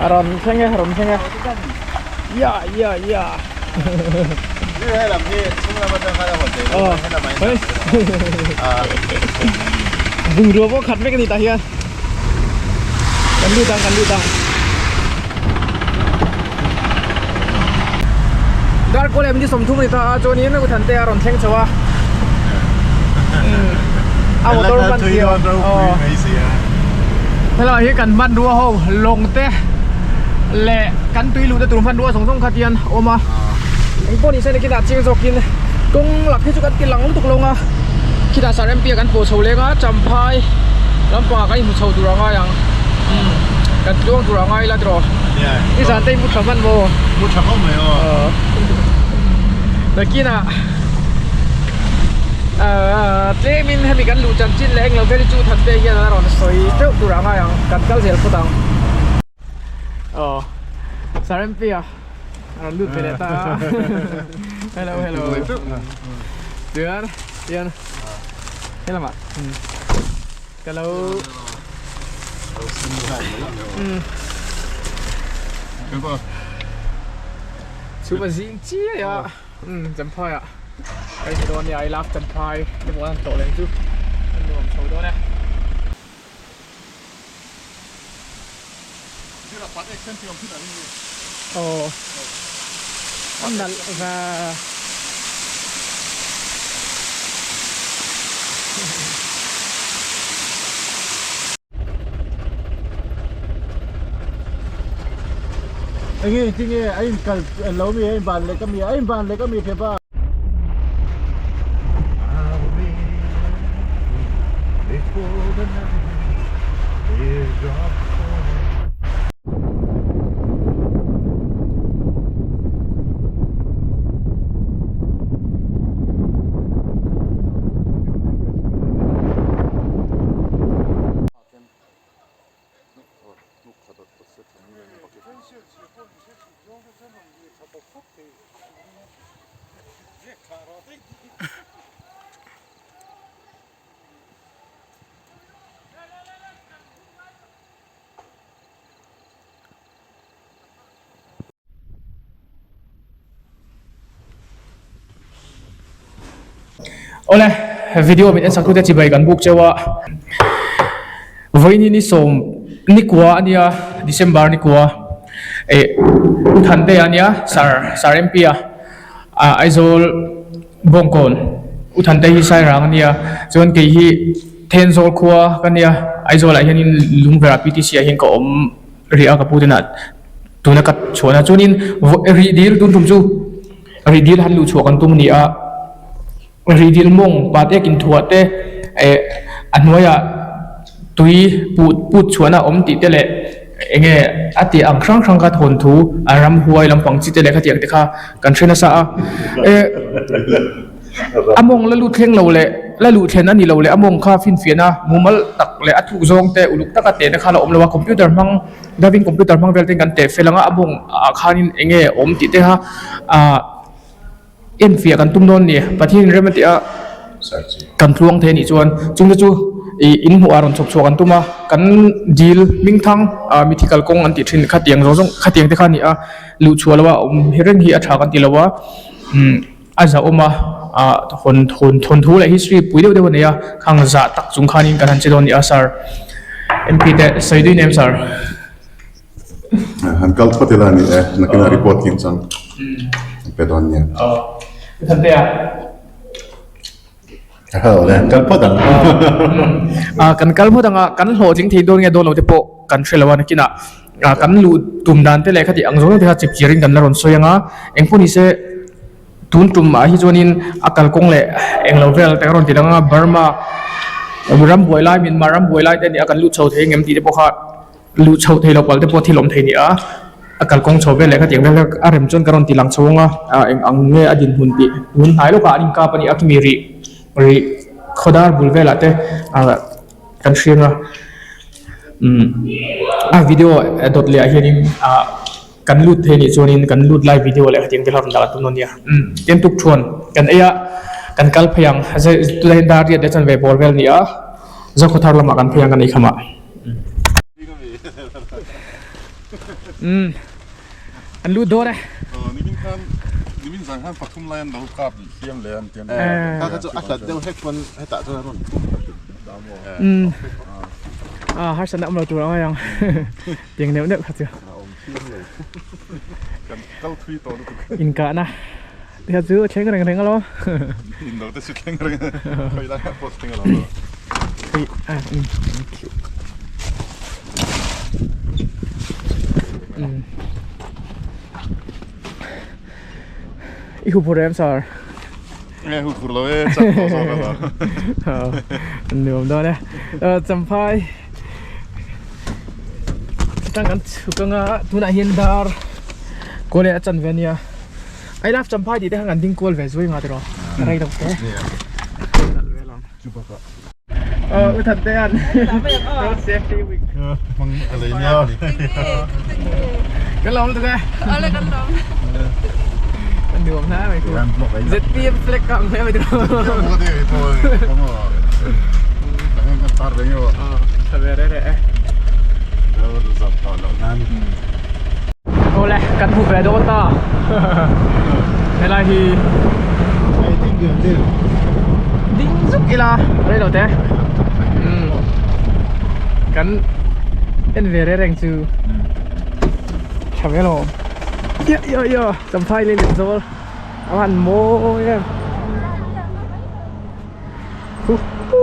A rawn thleng e, a rawn thleng e. Ya ya ya. Helam hi chung lam atang khan a hawn thei lo helam ah hian Bungrua pawh khat vek a ni tah hian. Kan lut ang, kan lut ang. Darkaw leh minute 30 a ni ta a, chuanin U Thante a rawn thleng chho a. A motor hman thiam. Helai hi kan hmanrua ho lawng te leh kan tui luhna tur hmanrua zawng zawng kha tian a awm a. Engpawh ni se nikinah chiang zawkin kawng lak hi chu kan ti lang lutuk lo ang a. Khitah Sir MP a kan pawh chho leng a, Champhai lampangah kan inhmu chho tur a ngai ang. Kan tluang tur a ngai ila tiraw? Nizan te i mu tha hman maw? Mu tha khawp mai aw. Nakinah tlemin hemi kan luh chanchin leh englo vel hi chu Thatte hian a rawn sawi teuh tur a ngai ang, kan kal zel phawt ang. Aw Sir MP a rawn lut ve leh ta a. Hello hello. Tian tian helamah ka lo Chhum a zing chiai a Champhai ah ka inhmu dawn nia I love Champhai te pawh an tlawh leh chu a nuam chho dawn e. Aw a nalh va. Enge tinge a in kal lo mi a in ban leh ka mi a in ban leh ka mi thep a. Awle video min en sak tute chibai kan buk cheu a vawiin hi ni sawm ni kua a nia December ni kua eh U Thantea a nia Sir Sir M P a ah Aizawl Bawngkawn U Thante hi Sairang a nia chuan kei hi Thenzawl khua ka nia Aizawl ah hianin Lungverah P T C ah hian ka awm rih a ka pu te nah tuna ka chhuahna chuanin rih dil tun tum chu rih dil han luh chhuah kan tum a ni a rih dil mawng pat ek inthuah te eh a hnuaiah tui put put chhuahna a awm tih te leh eng nge a tih ang hrang hrang kha thawnthu a ramhuai lampang chi te leh khatiang te kha kan hre nasa a eh A mawng la lut thleng lo leh la luh thlen a ni lo leh a mawng kha finfiahna mumal tak leh a thuk zawng te uluk taka tehna kha la awm lo a, computer hmang diving computer hmang vel ten kan teh fel ang a, a mawng ah khanin eng nge awm tih te kha ah enfiah kan tum dawn a ni. Pathian in rem a tih a kan tluang thei a nih chuan chungte chu ih in hmuh ah rawn chhawp chhuah kan tum a, kan dil hmingthang ah mithi kalkawng an tih thin khatiang zawng zawng khatiang te kha a ni a, luh chhuah loh a awm hi reng hi a tha kan ti lo a umm. A zahawm a, ah hawn hawn thawnthu leh history pui deuh deuh a nei a, khang zah tak chung khanin kan han che dawn a ni a sir. MP te sawi dui nem sir. Han kal phawt ila a ni e, nakinah report kim chuan an pe dawn nia. Aw, i than te a. Aw le, kal phawt ang. Ah kan kal phawt ang a, kan hlawhtling thei dawn nge dawn lo te pawh kan hre lo a nakinah ah kan luh tum dan te leh khati ang zawng zawng te kha chip chirin kan la rawn sawi ang a, engpawh ni se tun tum ah hi chuanin a kalkawng leh englo vel te ka rawn ti lang a, Burma ram buai lai Myanmar ram buai lai te a ni a kan luh chho thei ang em tih te pawh kha luh chhoh thei lo palh te pawh thil awm thei a ni a, a kalkawng chho vel leh khatiang vel a rem chuan ka rawn ti lang chho ang a, ah eng ang nge a dinhmun tih tun hnai lawkah an inkap a ni a chumi rih rih khawdar bul velah te ah kan hriang a umm a video dawt leh ah hianin ah kan lut thei a nih chuanin kan lut lai video leh khatiang vel a rawn dah tum a nia umm tin tuk thuan kan ei a kan kal phei ang tunah hian dar riat leh chanve bawr vel a ni a zokhawthar lamah kan phei ang kan ei khamah. Umm an lut dawn e. Nimin khan nimin zan khan pathum lai an lo kap hliam leh an ti a ni. Kha kha chu a hlat deuh hlek pawn hetah chuan a rawn phum ta hluk ta maw. Umm a harsatna awm lo tur a ngai ang tiang neuh neuh kha chu. A awm thiam lo. Kan kal thui tawh lutuk. Inkahna te kha chu a thleng reng reng alawm. Indo te chu thleng reng a khawi lai ah pawh thleng alawm. Hei a umm thank you. Umm I hu phur em sir? Nge hu phur lo e chak tawh zawk alawm. Nuam dawn e. Champhai atang kan chhuk anga tunah hian dar kawl leh a chan ve ania. I love Champhai tih te khan kan ding kual ve zui nga tiraw rei lo te. Ờ, u thật đấy anh. Road safety week. Mang a lei nia. Kan lawm tuk e. Ole kan lawm. Kan nuam hna mai ku. ZPM flag ka ang hle mai tiraw. Mu de to. Kamo. Kan kan tar reng yo. Ờ, tha ve re re e. Lo zap to lo nan. Awle, kan hmu ve dawn ta. Helai hi Hei ding ding ding. Ding zuk ila rei lo te. Kan en ve re reng chu. Tha ve lo. Ya ya ya, champhai le let zawl. A han mawi em. Hu hu.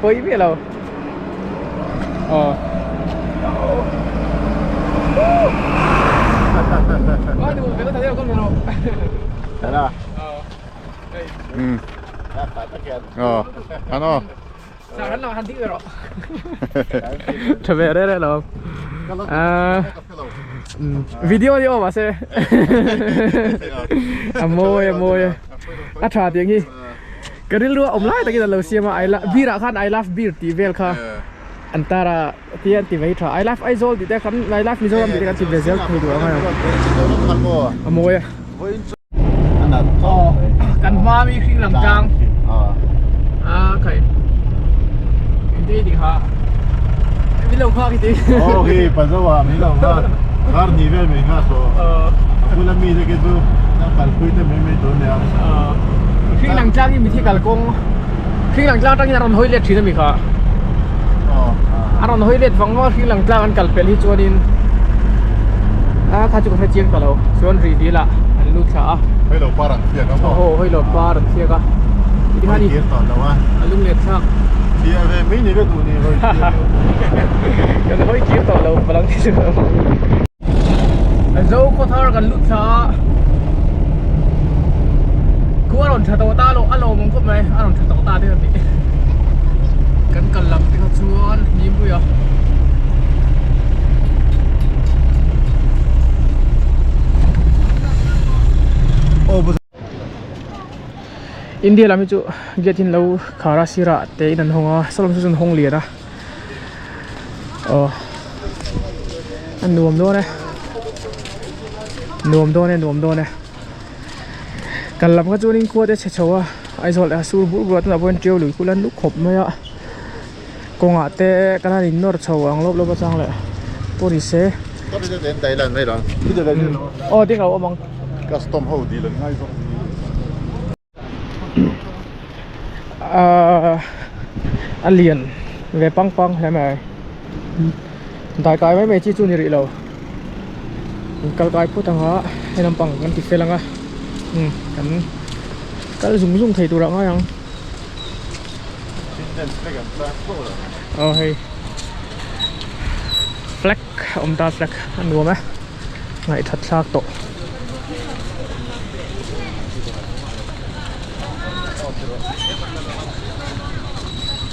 Pui miah lo. Ờ. Ừ. Ờ. Ano. Tha ve re re lo. À. Video đi ô mà xe. A mawi a mawi. A tha tiang hi. Ka rilru a awm lai takin a lo siam a, I love beer ah khan I love beer tih vel kha an tar a tia an ti mai tha. I love Aizawl tih te khan I love Mizoram tih te khan ti ve zel thei duh ang a. A mawi a. Kan hma mi hring lang tlang. A khai. Engti tih kha. Min lo nghak i ti. Aw khi Pazawa min lo nghak. Kar ni vel mai nghak tawh. A bula mi te khi chu a kalpui te mai mai tur nia. Hring lang tlang hi mithi kalkawng hring lang tlang atang hian a rawn hawi let thin a mi kha. A rawn hawi let vang vang a hring lang tlang an kal pelh hi chuanin a kha chu ka hre chiang ta lo chuan rih dil ah an lut thla a. Hawi lo par an thiak a maw? Aw hawi lo par an thiak a. Hawi kir tawh lo a. A lung let thlak. Thliah ve mai ni ka duh ni hawi kir. Kan hawi kir tawh lo palang hi chu. Zo khawthar kan lut thla a. Khu a rawn tha tawh ta lo a lawm ang khawp mai a rawn tha tawh ta te ka ti. Kan kal lam te kha chuan hnimpui a. India lam hi chu gate hi an lo khar a sirah te in an hawng a saw lam saw chuan hawng lian a aw a nuam dawn e nuam dawn e nuam dawn e kal lam kha chuanin khua te chhe chho a Aizawl leh a sur bur bur a tunah pawhin tiau lui kul a nuk khawp mai a kawngah te kan han innawr chho ang lawp lawp atang leh pawh ni se. Aw ding a awm ang. Custom ho dil an ngai zawk. Ahh a lian ve pang pang hle mai dai kai mai mai chi chu ni rih lo kal kai phut anga he lampang kan ti fel anga umm kan kal zung zung thei tur ah ngai ang aw hei flag a awm ta flag a nuam e ngaihthat thlak tawh.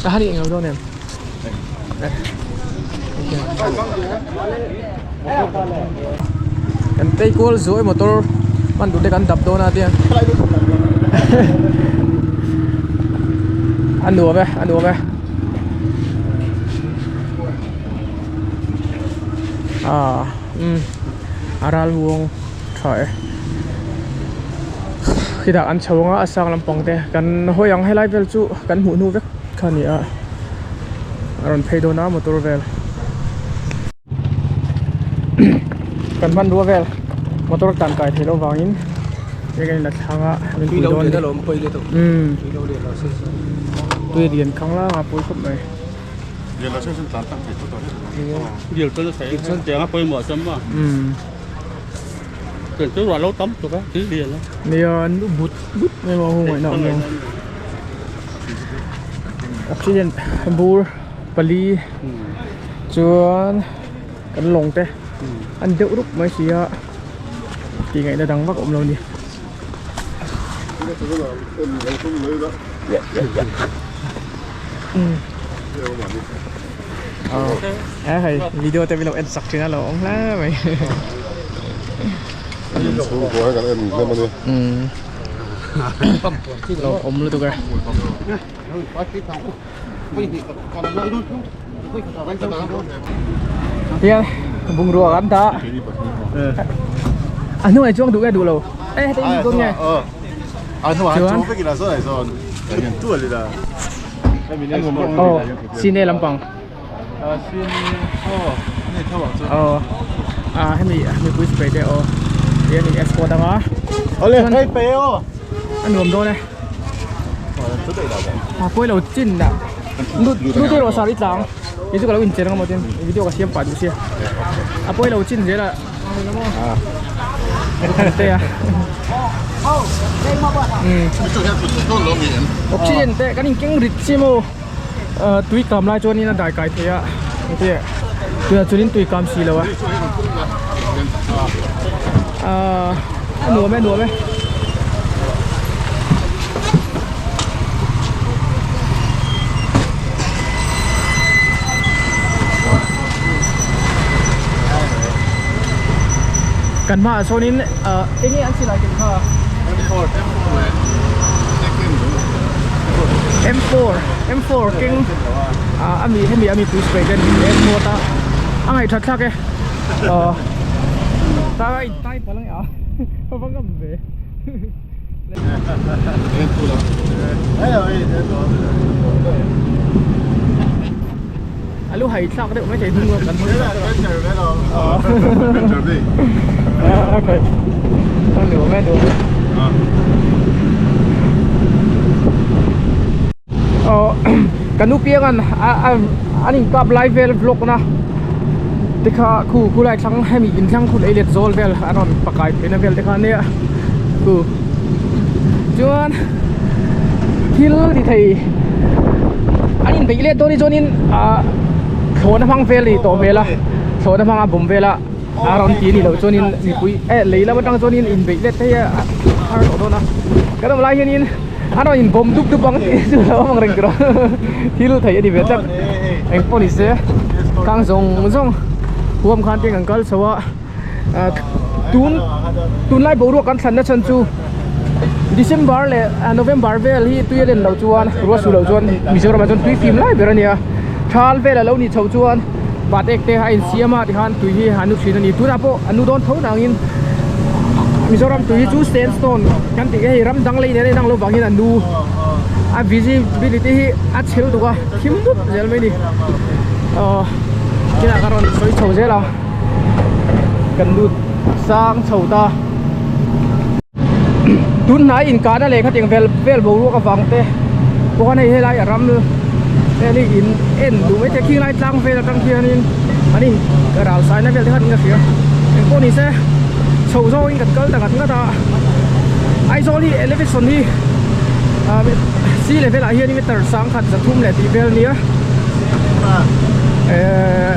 Ta han eng lo dawn em? Kan tei kual zuai motor hman tur te kan dap dawn a tiang. A nuam e, a nuam e. Ah, um a ral huang tha e. Khitah an chho anga a sang lampang te kan hawi ang helai vel chu kan hmuh hnu vek kha a ni a. A rawn phei dawn a motor vel kan hmanrua vel motor tan kai theih loh vangin hei kan inla thlang a min pui dawn a ni umm tui lian khang lang a pawi khawp mai. Nia an but but mai maw hu ngaihna awm lo oxygen bur pali chuan kan lawng te an deuh rup mai si a tih ngaihna dang vak a awm lo a ni. Hei video te min lo en sak thin a lo awm hle mai. Lo awm lutuk e. Tiang bungrua kan dah. A hnungah chuang duh nge duh lo? E heti in dawn nge? Chuan Aw sine lampang. Aw a hemi mipui spray te aw tiang in escort anga. A nuam dawn e. A pawi lo chin a nu nu te erawh saree tlang kei chu ka lo inchen ang maw tin video ka siam pah duh sia a pawi lo chin zel a te a oxygen te kan inkeng rit chi maw tui kam lai chuanin a dai kai thei a heti tunah chuanin tui kam si lo a a nuam e a nuam e. Kan hmaah sawnin eng nge an silai ken kha? M4 M4 keng ami hemi ami pui spray te an escort a a ngaihthat thlak e ta in tai palh ang e a ka va ngam ve. A lu hai thlak deuh maithei hnung lam kan hawi okay a nuam e nuam e aw ka nu piangan an inkap lai vel vlog na te kha khu khu lai thlang hemi in thlang khu lei let zawl vel an rawn pakai theihna vel te kha ania khu chuan thil ti thei an inbeih let dawn hi chuanin ah thlawhna hmang vel a ni tawh hmel a thlawhna hmanga bawm vel a a rawn ti a nih loh chuanin mipui eh lei lam atang chuanin inbeih let phei a har tawh dawn a kan awm lai hianin an rawn inbawm dup dup ang tih chu lo awm ang reng tur a thil theih a ni ve tlat engpawh ni se khang zawng zawng huam khan te kan kal chho a tun tunlai boruak kan thlanna chhan chu December leh November vel hi tui a len loh chuan ruah su loh chuan Mizoram ah chuan tui fim lai ber a ni a thal vel a lo nih chhoh chuan bat ek te a insiam a tikhan tui hi a nu thin a ni tunah pawh a nu dawn tho nangin Mizoram tui hi chu sandstone kan tih hei ram dang lei nen a inang lo vangin a nu a visibility hi a chhel duk a thim dup zel mai a ni aw kinah ka rawn sawi chho zel ang. Kan lut sang chho ta. Tun hnai inkahna leh khatiang vel vel boruak avang te pawh khan hei helai a ram vel hi in en duh mai thei khing lai tlang vel atang khianin an in ral saina vel te khan in ka hria engpawh ni se chho zawngin kan kal ta ngat ngat a Aizawl hi elevation hi sea level ah hian meter sangkhat zathum leh tih vel a nia. Ehh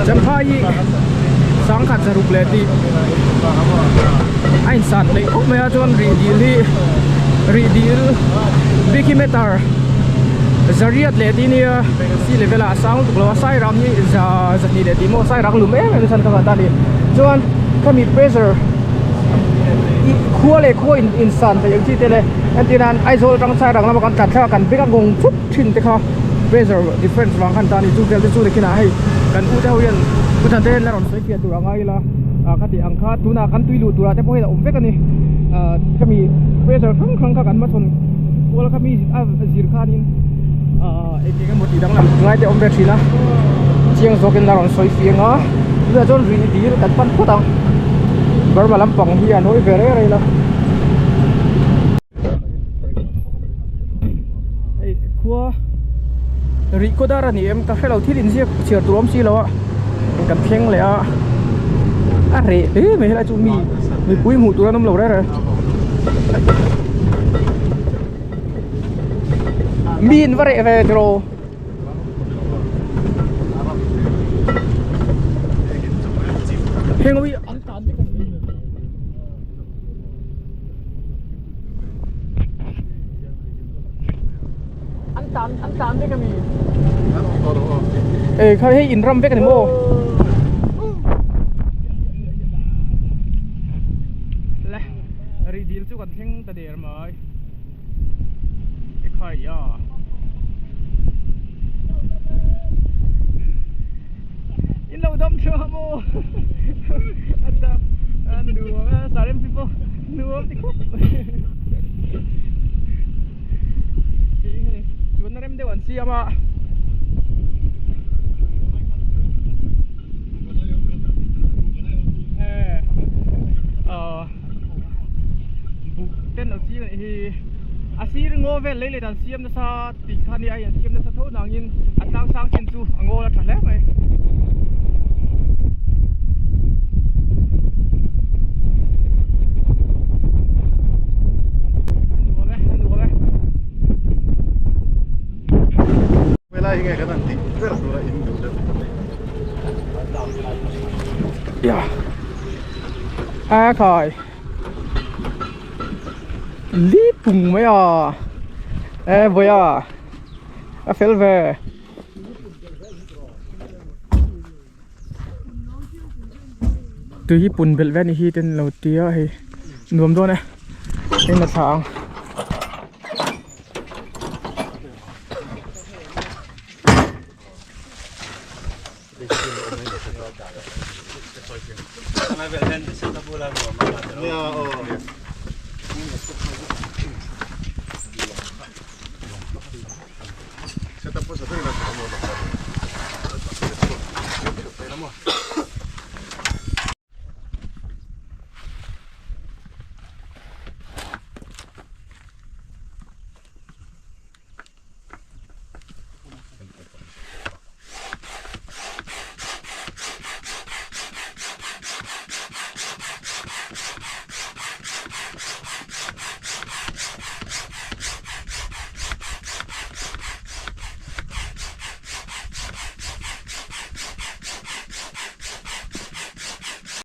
Champhai hi sangkhat zaruk leh tih a insat hleih khawp mai a chuan rih dil hi rih dil bik hi meter zariat leh tih nia sea level ah a sang lutuk lo a sairang hi za zahnih leh tih maw sairang lum em em chhan kha ta a ni chuan khami pressure ih khua leh khua in insan theih ang chi te leh entir nan Aizawl atang sairang lama kan tlan thlak a kan beng a ngawng thup thin te kha pressure difference vang khan ta a ni chu vel te chu nikhinah hei kan u te ho hian u than te hian la rawn sawi fiah tur a ngai ila ah ka tih ang kha tunah kan tui luh turah te pawh hian a awm vek a ni ah khami pressure hrang hrang kha kan hmachhawn kual kha mi a zir khanin ah eng eng emaw tih. Tih danglam ngai te awm ve thin a, chiang zawkin a rawn sawi fiang a, tunah chuan rih dil kan pan phawt ang, Burma lampang hi an hawi ve rei rei la. Hei khua rih kawt a ni em ka hrelo thil inziak chhiar tur awm si lo a, kan thleng leh a, a reh hle mai helai chu mi mipui hmuh tur an awm lo reng reng. Mi in va reh ve tiraw. Heng ui an tan vek ani. An tan an tan vek ami. Ê kha hei in ram vek ani maw. Le rih dil chu kan thleng ta der mai. Ekhaiya. In lo dam tha maw? Ata an nuam a sarem pi pawh nuam ti khawp. Chuan rem deuh an siam a. Buk ten lo ching anih hi a sir ngaw vel lei leh dan siam nasa tih kha nia an siam nasa tho nangin a tlang sang chin chu a ngawl a tha hle mai. A nuam e a nuam e. Helai hi nge kan han tih ber tura in duh deuh. Ya. A khai. Li pung mai a. E vawi a. A fel ve. Tui hi pun belh ve a ni hi ten lo tia hei nuam dawn e. Hei na thla ang.